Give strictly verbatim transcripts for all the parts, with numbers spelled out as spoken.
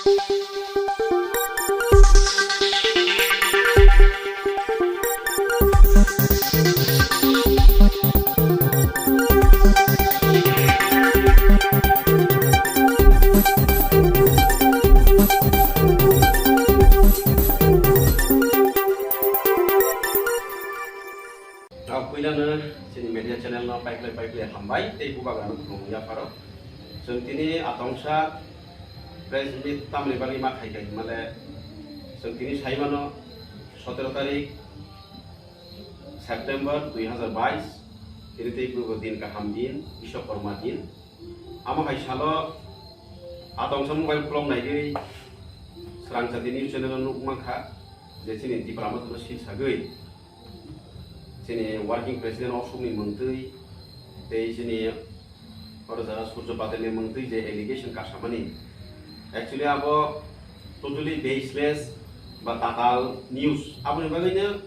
Ah, puilano chini media channel no paiklai paiklai hambai tei bubagra no khulumung yapharo. Chwng tini atongsa press meet tamni bagwi ma khai khai hwnmale chwng tini saimano sotero tarik September dui hazar bais, tini tei bugo din kaham din, Biswakorma din. Amo hai salo atongsa mobile khulok naiwi srangchati news channel o nuk mankha je chini Tipra Motha no sil sagwi chini working president Ashok ni mungtwi tei chini oro jaga Surjo Patel ni mungtwi je allegation kasamani, actually abo totally baseless ba tatal news. Aboni bagwino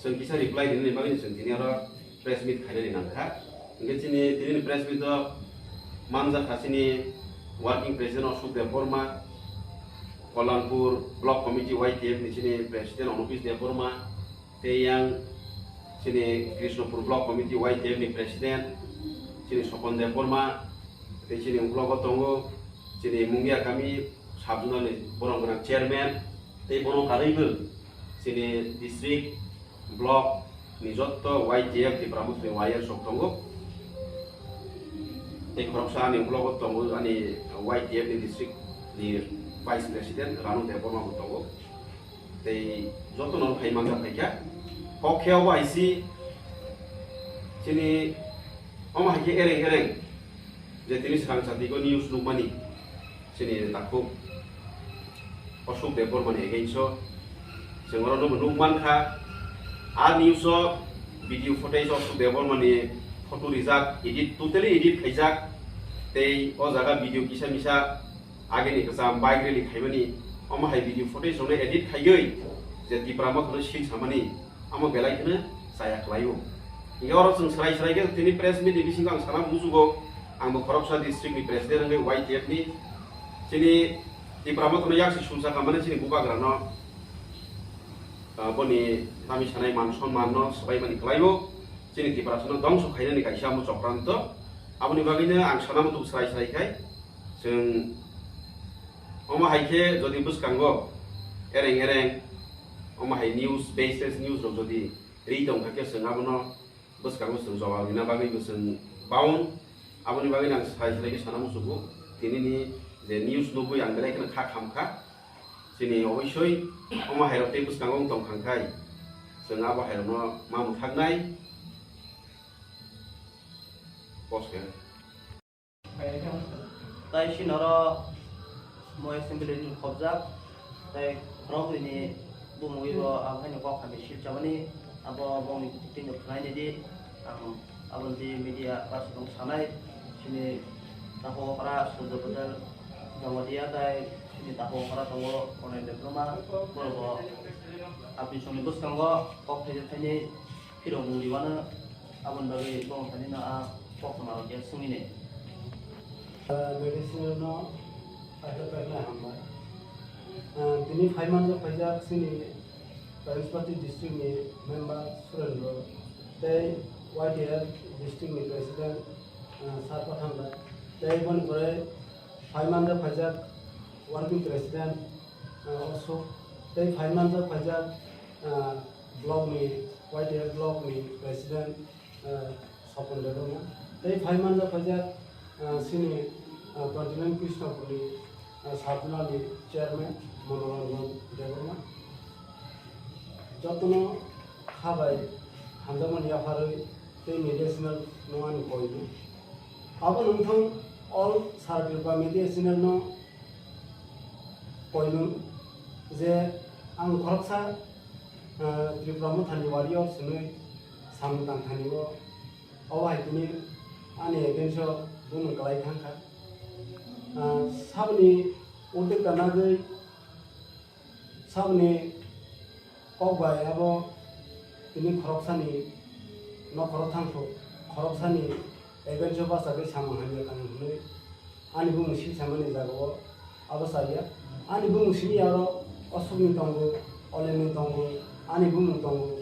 chwng kisa reply rinani bagwino chwng tini oro press meet khainani nangkha. Hingke chini tini press meet o manjakha chini working president Ashok Debbarma, Kalanpur Block Committee Y T F ni chini president Anupis Debbarma, tei yang chini Krishnapur Block Committee Y T F ni president chini Sopon Debbarma, tei chini uklogo tongo chini Mungia kami sub zonal ni borok gwnang chairman, tei bono karwibo chini district, block ni jotto Y T F Tipra Motha ni warriors rok tongo. Tei khoroksa ani uklogo tongo ani Y T F ni district ni vice president Ranu Debbarma bo tongo. Tei jotono phai manjak phaikha. Kok khe obo hai se chini omo hai khe ereng ereng je tini swrang chati go news nukmani chini takhuk Ashok Debbarma ni against o chwng oro nukmankha. A news o video footage Ashok Debbarma ni photo rijak, edit, totally edit khaijak, tei o jaga video kisa misa agini kwcham bike rally khaimani, omo hai video footage rokno edit khaiwi je Tipra Motha no sil samani, amo belai kheno chaya khlaio. Hingke oro chwng srai srai khe tini press meet ni bisingo ang sana muchugo, ang bo khoroksa district ni president wngwi Y T F ni chini Tipra Motha no yaksi sulsa khamani chini bubagra no, ah, boni tami sanai man sonman no swbaimani khlaio, chini Tiprasa no dongso khainani kaisa amo chokranto. Aboni bagwino ang sana muchuk srai srai khai chwng omo hai khe jodi bwskango ereng ereng omo hai news, baseless news rok jodi ri tongkha khe chwng abono bwskango chwng jawab rina bagwi bo chwng bound. Aboni bagwi ang sai sai khe sana muchugo, tinini je news nugwi ang belai kheno kha khamkha. Chini obosoi omo hairok tei bwskango wng tongkha khai chwng abo hairokno ma mwthaknai. Post khe. Tai sinoro mo assembly ni khobjak, tai khoroknwi ni bumungwi bo ang haino kok hamya silchamani, abo bongni twi no khwnaini di, ang aboni twi media person rok sanai, chini takhuk okra Surjo Patel Jamatia tai chini takhuk okra tongo Konen Debbarma, borok bo apni songni bwskango kok thaisa thaini phirok mung riwano. Aboni bagwi bo wngkha nini a koktwma rok ya swngwi nai. Ah, media channel no paithak paithak hambai. Ah, tini phaimanjak phaijak chini Pailaiswrati district ni member Surendra tei Y T F district ni president, ah, Sir Pathan bai tei boni pore phaimanjak phaijak working president, ah, Ashok tei phaimanjak phaijak, ah, block ni, Y T F block ni president, ah, Sopon Debbarma. Tei phaimanjak phaijak, ah, chini, ah, twenty nine Krishnapur ni, ah, sub zonal ni chairman Monoranjan Debbarma. Jotono kha bai hamjakmani yapharwi tei media channel no ani koidu. Abo nungthang all Sara Tripura media channel no koinung je ang khoroksa, ah, Tripura Mothani warrior hwnwi samung tang thani o, obo hai tini ani against o bumung kwlai thangkha. Ah, saboni uddekta nagwi saboni kok bai abo tini khoroksani nokhoro thangthok, khoroksani against o bachagwi samung hamya tang hwnwi ani bumung silsamani jagao Abo saya, ani bumung simi aro Osokni tongo, Olenni tongo, ani bumung tongo,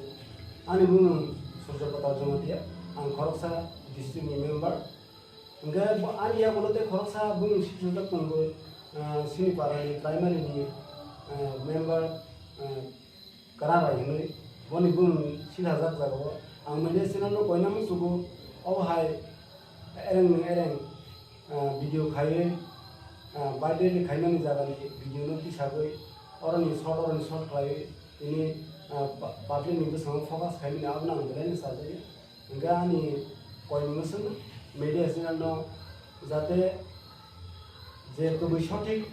ani bumung Surjo Kotor Jamatia, ang khoroksa district ni member. Hingke bo ani yagulo tei khoroksa bumung sijak tongo, ah, sini parani primary ni, ah, member, ah, Kwrarai hinwi boni bumung silhajak jagao. Ang media channel no koina muchugo, obo hai ereng ni ereng, ah, video khaiwi, ah, birthday ni khaimani jagani video no tisagwi, oroni short, oroni short khlaiwi tini, ah, pu-, public ni bwskango focus khaimani abono ang belai no chajakya. Hingke ani koimung se media channel no jate je kwbwi sothik,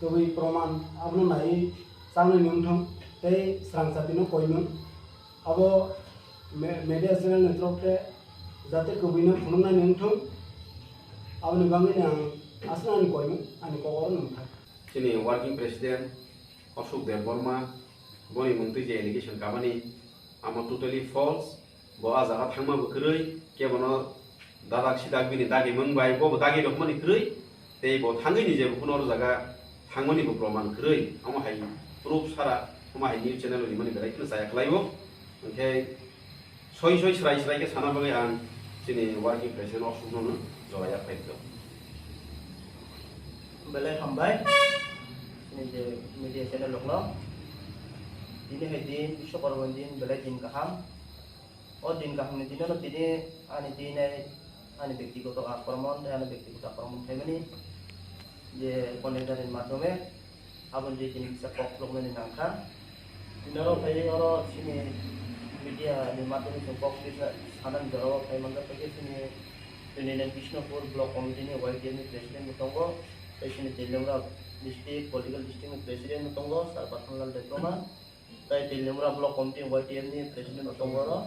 kwbwi proman abono naiwi changnani wngthong tei srangchatino koimung abo me-, media channel ni torof khe jate kwbwino phunuknani wngthong aboni bagwino ang aswk ani koimung ani kok oro nungkha. Chini working president Ashok Debbarma boni mungtwi je allegation kabani amo totally false. Bo ah jaga thangma bo kwrwi, kebono dadak sidak bini dagimung bai bo bo dagi rokmani kwrwi, tei bo thangwi ni je bo kuno oro jaga thangmani bo proman kwrwi. Omo hai proof sara, omo hai news channel ni mani belai kheno chaya khlaibo. Hwnkhe soi soi srai srai khe sana bagwi ang chini working president Ashok no no jora yak phai kho. Belai hambai, chini je media channel rokno. Tini hai din, Biswakarma din, belai din kaham. O din kaham ni dino no tini ani dinai ani bektigoto akromon, ani bektigoto akromon khaimani je conductor ni madhyome aboni je tini kisa kok phuluknani nangkha. Tini oro phaiwi oro chini media ni madhyome chwng kok sanani jorao phai manjak khe chini Tini Krishnapur Block Committee ni Y T F ni President bo tongo, tei chini Teliamura District Political District ni President bo tongo, Sir Pathanlal Debbarma, tei Teliamura Block Committee Y T F ni President bo tongo oro,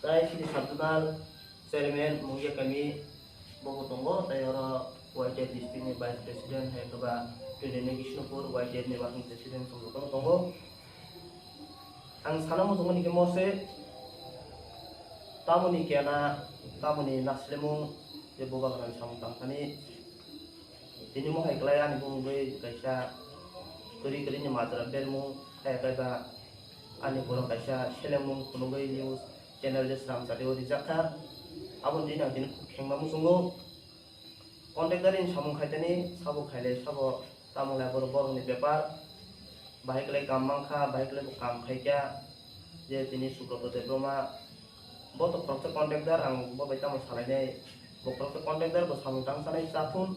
tei chini Sub Zonal Chairman Mungia Kami bo bo tongo, tei oro Y T F District ni Vice President hai khe ba Tini Krishnapur Y T F ni Working President chwng jotono tongo. Ang sana muchungmani khe mose, tamoni kena, tamoni naslemung, je bubagrani samung tangthani. Tini mohai klai ani bumungwi kaisa kwrwi kwrwini majra bermung, kaya kaiba ani borok kaisa selemung phunugwi news channel je sram chati o rijak kha. Aboni tini ang tini khuk khengma muchungo. Contractor ni samung khaitani sabo khailai sabo tamo lai borok borokni bepar. Bahai kwlai kam mankha, bahai kwlai bo kam khaikha. Je tini Subroto Debbarma, bo to khoroksa contractor, ang bo bai tamo salainai. Bo khoroksa contractor, bo samung tang sanai chathun.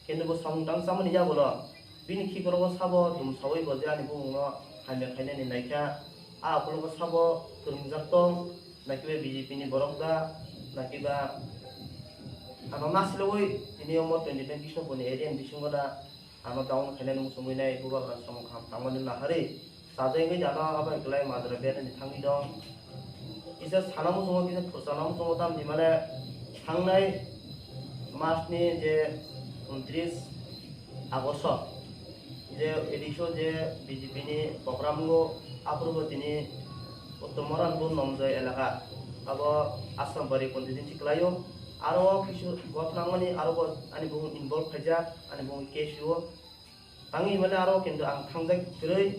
Kintu bo samung tang chamani yagulo bini khikorokbo sabo tumsawi bo je ani bumungno hamya khainani naikha. A ukulukgo sabo kwrwngjak tong, nakiba B J P ni borok da, nakiba ano nasilogwi tini omo twenty nine Krishnapur ni area ni bisingo da ano down khainani muchungwi nai bubagra samung kaham tangmani naharwi. Sajagwi jana abo hai kwlai majra berani thangwi dong. Kisa sana muchungo, kisa khurchana muchungo, tamni mane thangnai mas ni je untris Agosto je edikso je B J P ni program go aphuru bo tini Uttor Moranpur Nomjoi elaka abo Assam bari constituency kwlaio. Aro kisu gotnangmani aro bo ani bumung involve khaijak, ani bumung case o. Tangwi mane aro kintu ang thangjak kwrwi.